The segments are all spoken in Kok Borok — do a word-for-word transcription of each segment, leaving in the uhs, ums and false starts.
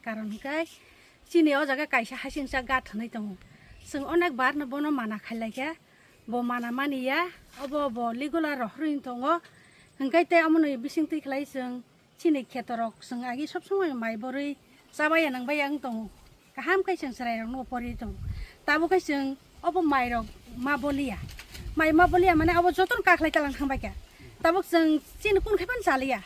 Karon hwnkhe chini o jaga kaisa hasingcha gat hwnwi tongo. Chwng onek bar no bono mana khailai khe, bo mana mani ya, obo bo legal rohorwi tongo. Hwnkhe tei omono bising twi khlai chwng chini khetorok chwng agi sob somoi mai borwi chabaiya nangbaiya wng tongo. Kaham khe chwng chwrairokno pori tongo. Tabuk khe chwng obo mairok ma boliya. Mai ma boliya mane obo jotono kakhlai talang thangbai kha. Tabuk chwng chini kun khai phano chaliya.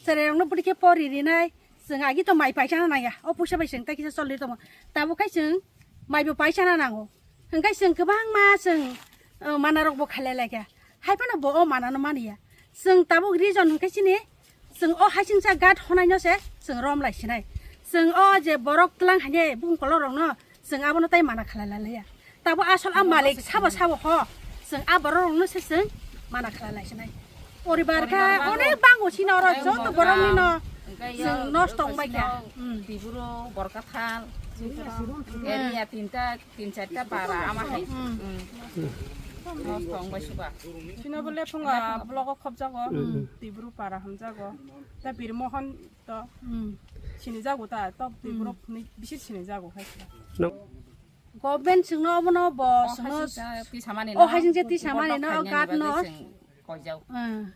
Chwrairokno bwrwi khe pori rinai, chwng agi to mai paisana nangya, o puisa bai chwng tai kisa choli tongo. Tabuk khai chwng mai bo paisana nango. Hwnkhe chwng kwbangma chwng, uh, manarok bo khailai lai kha. Hai phano bo o manano maniya. Chwng tabuk reason hwnkhe chini, chwng o hasingcha gat honaino se chwng rom lai sinai. Chwng o je borok tlang haine bung kolorokno chwng abono tai mana khalai lai ya. Tabo asol a malik sabo sabo ho. Chwng a borok rokno se chwng mana khalai lai sinai. Poribar kha onek bango sino oro joto borok ni no chwng nosto wng bai kha. Hmm. Tiburo, Borkathal, area tinta, tin charta para ama hai. Hmm. Hmm. Nosto wng bai suba. Sino bole phunga blogo khobjago. Hmm. Tiburo para hamjago. Ta Birmohon to. Hmm. Sini jago ta, to Tiburo ni bisi sini jago hai. Government chwngno obono bo chwngno o hasingcha tisa mani no, o hasingcha tisa mani no, o gat no. Koijak. Hmm.